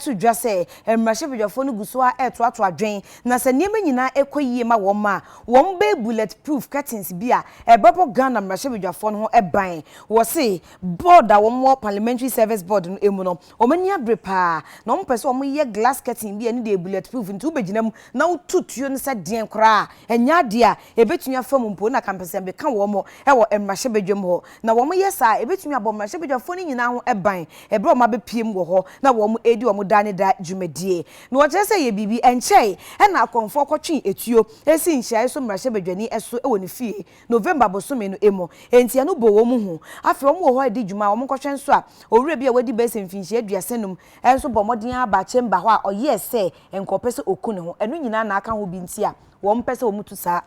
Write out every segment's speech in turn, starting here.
To dwa sɛ mmarahyɛbadwafoɔ no gu so ara retoatoa adwene na sɛ nneɛma nyinaa kɔ yie ma wɔn a, wɔbɛyɛ bullet proof curtains bi a ɛbɛbɔ Ghana mmarahyɛbadwafoɔ no ho ban. Wɔse board a wɔwɔ Parliamentary Service Board no mu no, wɔn ani abere pa ara na wɔpɛ sɛ wɔyɛ glass curtain bi a ɛno deɛ ɛyɛ bullet proof nti wobɛgyina mu na woto tuo no sɛ deɛn koraa a, ɛnyɛ adeɛ a ɛbɛtumi afa mu mpo na kampɛsɛm bɛka wɔn wɔ mmarahyɛbadwam hɔ. Na wɔyɛ saa a, ɛbɛtumi abɔ mmarahyɛbadwafoɔ no nyinaa ho ban ɛberɛ a wɔabɛpiem wɔ hɔ na wɔredi wɔn daa ne daa dwumadie. Na wɔkyerɛ sɛ ɛyɛ biribi ɛnkyɛe na akɔmfoɔ kɔtwee etuo sii nhyiaeɛ so mmarahyɛbadwani so wɔ ne fie November bosome no mu. Enti ɛno bɔɔ wɔn hu. Afei wɔn wɔ hɔ redi dwuma a wɔnkɔhwɛ nso a, owura bi a wadi bɛyɛ sɛ mfinhyia 35 nso bɔɔ mmɔden ara baa chamber hɔ a ɔyɛɛ sɛ nka ɔpɛ sɛ ɔku ne ho. Ɛno nyinaa na aka ho bi nti a wɔmpɛ sɛ wɔtu saa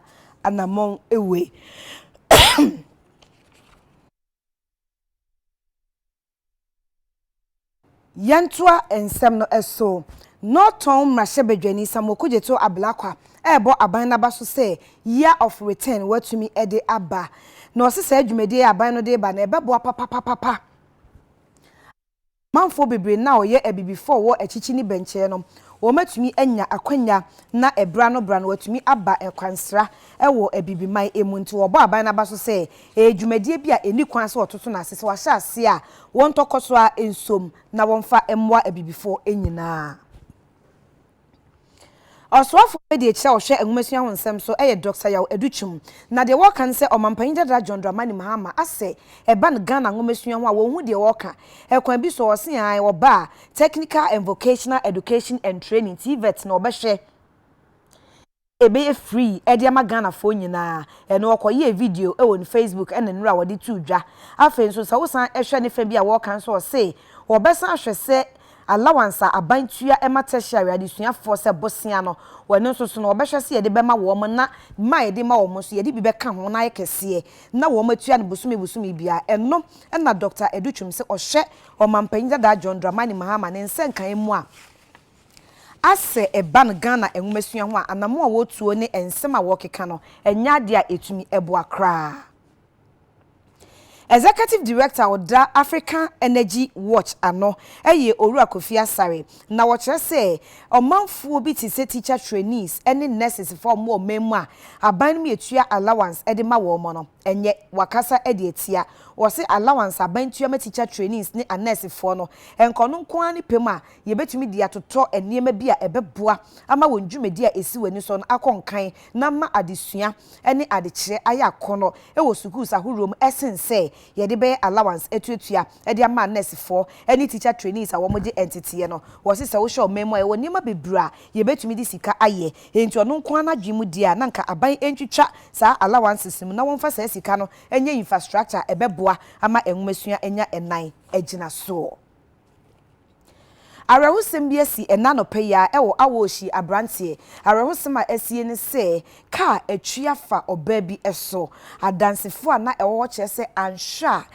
anammɔn wei. Yɛntoa nsɛm no so. Norton mmarahyɛbadwani Samuel Kudjeto Ablakwa rebɔ aban no aba so sɛ Year of Return wɔatumi de aba. Na ɔse saa dwumadie yi a aban no de reba no ɛbɛboa papapapapa amanfoɔ bebree no a wɔyɛ abibifoɔ a wɔwɔ akyikyi ne bɛnkyɛɛ no wɔatumi anya akwanya na ɛberɛ ano berɛ ano wɔatumi aba kwansra wɔ abibiman mu. Nti wɔbɔ aban no aba so sɛ ɛyɛ dwumadie bi a ɛnni kwan sɛ wɔtoto no ase, sɛ wɔahyɛ aseɛ a wɔntɔ kɔ so ara nsom na wɔmfa mmoa abibifoɔ nyinaa. Ɔsoafoɔ bɛdi akyire a ɔhwɛ nwomasua ho nsɛm so yɛ Dɔkta Yaw Adutwum. Na deɛ wɔreka ne sɛ Ɔmanpanyin dada John Dramani Mahama asɛ ɛba no Ghana nwomasua ho a wɔnhu deɛ wɔreka. Ɛkwan bi so ɔse ae ɔba a Technical and Vocational Education and Training, TVET, na ɔbɛhwɛ. Ɛbɛyɛ free de ama Ghanafoɔ nyinaa. Ɛno ɔkɔyɛɛ video wɔ ne Facebook ɛna nnura a wɔde too dwa. Afei nso sɛ wosan hwɛ ne fa bi a wɔreka nso ɔse wɔbɛsan ahwɛ sɛ allowance a aban tua ma tertiary adesuafoɔ sɛ bosea no ɛno nso so no wɔbɛhwɛ sɛ yɛde bɛma wɔn na ma yɛde ma wɔn nso yɛde bi bɛka ho na ayɛ kɛseɛ na wɔn atua no bosome bosome biara. Ɛno na Doctor Adu Twum se ɔhyɛ Ɔmanpanyin dada John Dramani Mahama ne nsɛnkaeɛ mu a Asɛ ɛba no Ghana nwomasua ho a, anamon a wɔtuo ne nsɛm a wɔkeka no, ɛnyɛ adeɛ a ɛtumi boa koraa. Executive Director a ɔda Africa Energy Watch ano yɛ Owura Kofi Asare, na ɔkyerɛ sɛ ɔmanfoɔ bi te sɛ teacher trainees ne nurses foɔ a wɔwɔ ɔman mu a aban no mu yɛtua allowance de ma wɔn no, ɛnyɛ, wakasa de atia. Ɔse allowance a aban tua ma teacher trainees ne anursefoɔ no, nka ɔno nko ara ne pɛ mu a Yebetumi de atotɔ nneɛma bi a ɛbɛboa ama wɔn dwumadi a esi wɔn ani so no akɔ nkan na ama adesua ne adekyerɛ ayɛ akɔnnɔ wɔ sukuus ahorow mu sen sɛ yɛde bɛyɛ allowance atuatua de ama nɛɛsefoɔ ne teacher trainees a wɔgye nteteeɛ no. Wɔse sɛ wohwɛ ɔman mu a, yɛwɔ nneɛma bebree a yebetumi de sika ayɛ, enti ɔno nko ara n'adwene mu deɛ a na anka aban ntwitwa saa allowances no mu na wɔmfa saa sika no nyɛ infrastructure a ɛbɛboa ama nwomasua anya nan agyina soɔ. Awerɛhosɛm bi asi ɛnnɛ anɔpa yi ara wɔ Awohyi aberanteɛ. Awerɛhosɛm a asie ne sɛ kaa atwi afa ɔbaa bi so. Adansefoɔ a na ɛwɔ hɔ kyerɛ sɛ anhwɛ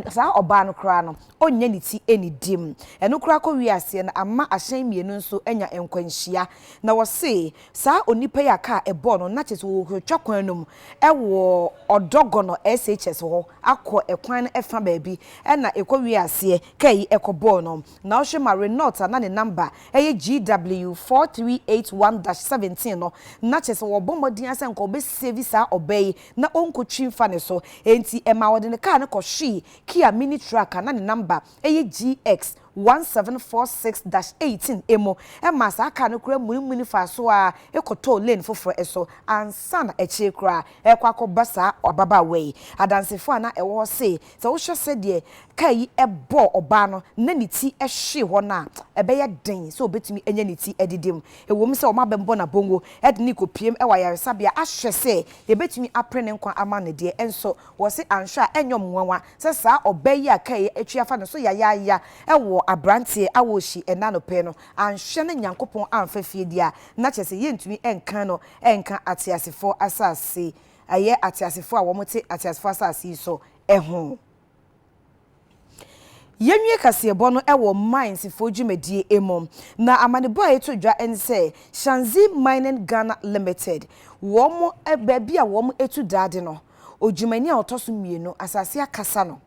a saa ɔbaa no koraa no ɔnnya ne ti nnidim. Ɛno koraa kɔwie aseɛ no ama ahyɛn mmienu nso anya nkwanhyia. Na wɔse saa onipa yi a kaa ɛbɔɔ no na kyerɛ sɛ ɔretwa kwan no mu wɔ Ɔdɔgɔnɔ SHS hɔ akɔ ɛkwan no ɛfa baabi ɛna ɛkɔwiee aseɛ kaa yi ɛkɔbɔɔ no. Na wohwɛ ma Renault a na ne number ɛyɛ GW 4381 dash 17 no na kyerɛ sɛ wɔbɔ mmɔden ara sɛ nka wɔbɛ save saa ɔbaa yi na ɔnkɔtwi mfa ne so. Enti ɛmaa wɔde ne kaa no kɔhwee Kia mini truck a na ne number ɛyɛ GX 1746 dash 18 mu ɛmaa saa kaa no koraa munimuni faa so ara kɔtɔɔ lane foforɔ so ansa na akyire koraa ɛrekɔ akɔba saa ababaawa yi. Adansefo a na ɛwɔ hɔ se, sɛ wohwɛ sɛdeɛ kaa yi bɔɔ ɔbaa no na ne ti hwee hɔ no a, ɛbɛyɛ den sɛ ɔbɛtumi anya ne ti adidi mu. Ɛwom sɛ wɔabɛbɔ no abongo de no rekɔpiem wɔ ayaresabea ahwɛ sɛ yɛbɛtumi apere ne nkwa ama no deɛ, nso wɔse anhwɛ a ɛnyɛ wɔn nwanwa sɛ saa ɔbaa yi a kaa yi atwi afa ne so yayaaya wɔ aberanteɛ awohyi ɛnnɛ anɔpa yi no anhwɛ na Nyankopɔn amfa fie deɛ a, na kyerɛ sɛ yɛntumi nkan no nka ateasefoɔ asase, ɛyɛ ateasefoɔ a wɔte ateasefoɔ asase yi so ho. Yɛnwie kaseɛbɔ no wɔ mines foɔ dwumadie mu. Na amanebɔ a ɛtɔ dwa ne sɛ Shanzi Mining Ghana Limited, wɔn baabi a wɔtu daade no, odwumani a ɔtɔ so mmienu, asase akasa no.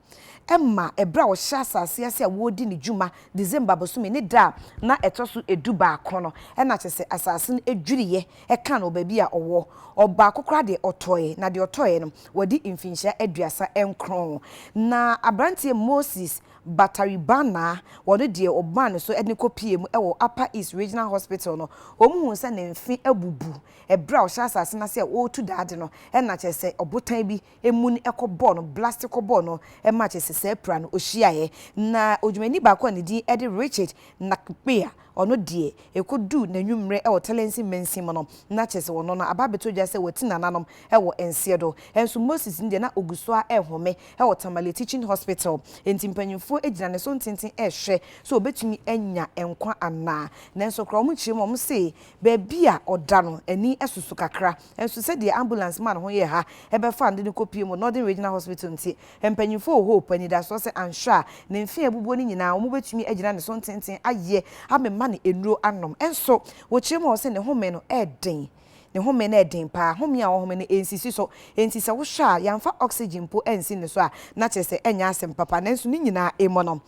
ma ɛberɛ a ɔhyɛ asase ase a wɔredi ne dwuma December bosome ne da a na ɛtɔ so 11 no na kyerɛ sɛ asase no dwiriiɛ kaa no wɔ baabi a ɔwɔ. Ɔbaako koraa deɛ ɔtɔeɛ, na deɛ ɔtɔeɛ no wadi mfinhyia 39. Na aberanteɛ Moses Bataribana, ɔno deɛ wɔmaa ne so de no kɔpuee mu wɔ Upper East Regional Hospital no, wɔhuu sɛ ne mfe abubu ɛberɛ a ɔhyɛ asase no ase a ɔretu daade no na kyerɛ sɛ ɔbotan bi muni kɔbɔɔ no, blast kɔbɔɔ no ma kyerɛ sɛ saa pira no ɔhyiaeɛ. Na odwumayɛni baako a ne din de Richard Nakpea, ɔno deɛ ɛkɔduu n'anwummerɛ wɔ Talensi mansin mu no, na kyerɛ sɛ ɔno no aba abɛtɔ dwa sɛ wati nananom wɔ nseɛ do. Nso Moses no deɛ na ɔgu so ara rehome wɔ Tamale Teaching Hospital, enti mpanimfoɔ gyina ne so ntenten rehwɛ sɛ ɔbɛtumi anya nkwa anaa. Nanso koraa wɔn kyerɛ mu a wɔse baabi a ɔda no ani soso kakra. Nso sɛdeɛ ambulance maa ne ho yɛɛ ha bɛfaa no de no kɔpuee mu Northern Regional Hospital nti, mpanyimfoɔ wɔ Hope anidasoɔ sɛ anhwɛ a ne mfe a abubuo no nyinaa wɔbɛtumi agyina ne so ntenten ayɛ amema no nnuro anom. Nso wɔkyerɛ mu a wɔse ne home no yɛ den. Ne home no yɛ den paa. Home a ɔhome no ɛnsisi so. Enti sɛ wohwɛ a yɛamfa oxygen mpo ansi ne so a na kyerɛ sɛ ɛnyɛ asɛm papa. Nanso ne nyinaa mu no,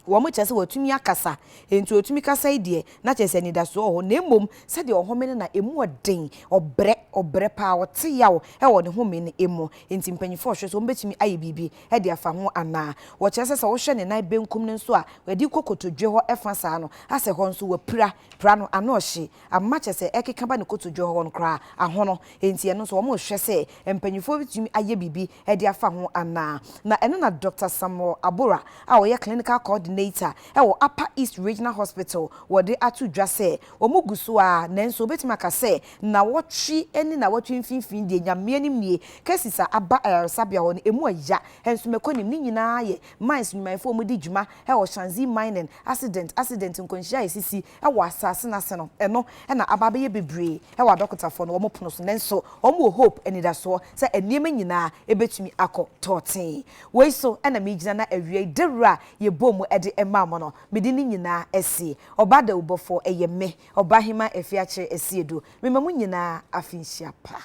Wɔkyerɛ sɛ watumi akasa, enti ɔtumi kasa yi deɛ, na kyerɛ sɛ anidasoɔ wɔ hɔ, na mmom sɛdeɛ ɔhome no na ɛmu ɔden, ɔbrɛ, ɔbrɛ paa, ɔte yaw wɔ ne home no mu, enti mpanyinfoɔ rehwɛ sɛ wɔbɛtumi ayɛ biribi de afa ho anaa. Wɔkyerɛ sɛ sɛ wohwɛ ne nan benkum no nso a, ɛde kɔ kotodwe hɔ fa saa no, asɛ hɔ nso wapira, pira no ano ɔhye, ama kyerɛ sɛ ɛkeka ba ne kotodwe hɔ no koraa ahono, enti ɛno nso wɔrehwɛ sɛ mpanyinfoɔ bɛtumi ayɛ biribi de afa ho anaa. Na ɛno na Dɔkta Samuel Abora a ɔyɛ Clinical Coordinator wɔ Upper East Regional Hospital wɔde ato dwa sɛ wɔn gu so ara nanso wɔbɛtumi aka sɛ nnawɔtwe ne nnawɔtwe mfimfini deɛ Nyame anim nie cases a aba ayaresabea hɔ no ɛmu ɛya nso mɛkɔ nim ne nyinaa yɛ mines nnwumayɛfoɔ a wɔdi dwuma wɔ Shanxi mining accident accident nkwanhyia a ɛsisi wɔ asaase no ase no ɛno na aba abɛyɛ bebree wɔ adɔkotafoɔ no wɔn pono so nanso wɔn wɔ hope anidasoɔ sɛ nneɛma nyinaa ɛbɛtumi akɔ tɔɔtee. Wei so na megyina na awia yi dawuro a yɛbɔɔ mu de maa mo no mede ne nyinaa asie. Ɔbaa dawubɔfoɔ ɛyɛ me, Ɔbaahemaa Afiakyere Asiedu. Mema mo nyinaa afe nhyia pa.